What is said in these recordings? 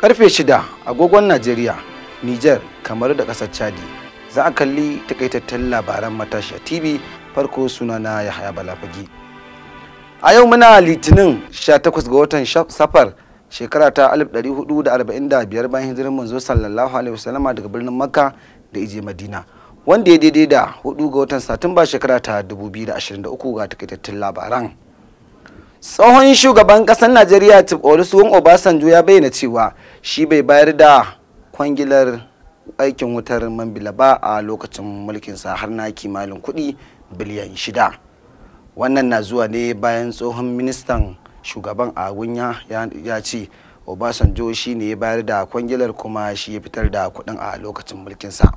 Karfe 6 agogon Najeriya, Niger, kamar da kasar Chadi. Za a kalli takaitattun labaran Matashiya TV. Farko sunana Yahaya Balafage. A yau muna Litinin 18 ga watan Safar shekara ta 1445 bayan hijirar manzo sallallahu alaihi wasallama daga birnin Makka da ije Madina, wanda ya daidai da 4 ga watan Satumba shekara ta 2023. Ga takaitattun labaran. Tsohon shugaban kasar Najeriya Chief Olusegun Obasanjo ya bayyana cewa shi bai bayar da kwangilar aikin wutar Mambila ba a lokacin mulkinsa har na kimanin kuɗi biliyan 6. Wannan na zuwa ne bayan tsohon ministan shugaban Agunya ya ce Obasanjo shi ne ya bayar da kwangilar kuma shi ya fitar da kuɗin a lokacin mulkinsa.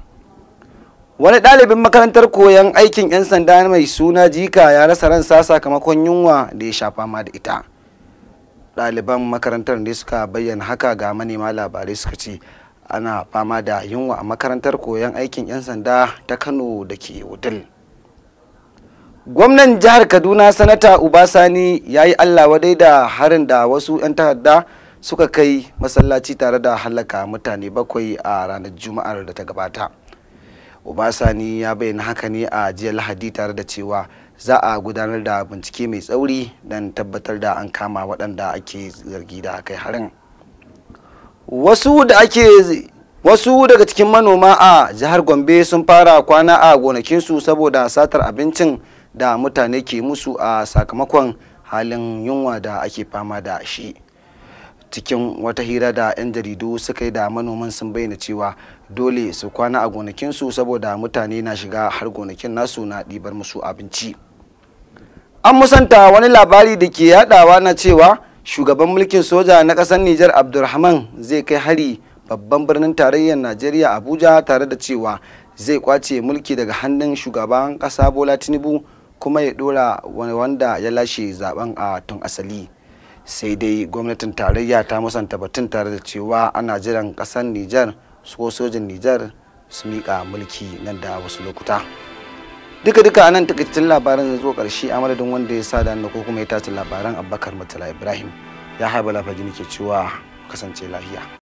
Wani ɗalibin makarantar koyon aikin 'yan sanda mai suna Jika ya rasa ransa sakamakon yunwa da ya sha fama da ita. Ɗaliban makarantar ne suka bayyana haka ga manema labarai, suka ce ana fama da yunwa a makarantar koyon aikin 'yan sanda ta Kano da ke Wudil. Gwamnan jihar Kaduna, Sanata Uba Sani, ya yi Allah wadai da harin da wasu 'yan ta'adda suka kai masallaci tare da halaka mutane bakwai a ranar Juma'ar da ta gabata. Uba Sani ya bayyana haka ne a jiya Lahadi tare da cewa za a gudanar da bincike mai tsauri don tabbatar da an kama waɗanda ake zargi da kai harin. Wasu daga cikin manoma a jihar Gombe sun fara kwana a gonakinsu saboda satar abincin da mutane ke musu a sakamakon halin yunwa da ake fama da shi. Cikin wata hira da 'yan jaridu suka yi da manoman, sun bayyana cewa dole su kwana a gonakinsu saboda mutane na shiga har gonakin nasu na ɗibar musu abinci. An musanta wani labari da ke yadawa na cewa shugaban mulkin soja na ƙasar Nijar Abdulrahman zai kai hari babban birnin tarayyar Najeriya Abuja, tare da cewa zai kwace mulki daga hannun shugaban ƙasa Bola Tinubu kuma ya dora wanda ya lashe zaben a tun asali. Sai dai gwamnatin tarayya ta musanta batun tare da cewa ana jiran ƙasar Nijar ko sojin Nijar su miƙa mulki nan da wasu lokuta. Duka duka anan takaitattun labaran zuwa ƙarshe. A madadin wanda ya sa da ko kuma ya tace labaran, Abubakar Murtala Ibrahim, Yahaya Balafage ke cewa kasance lafiya.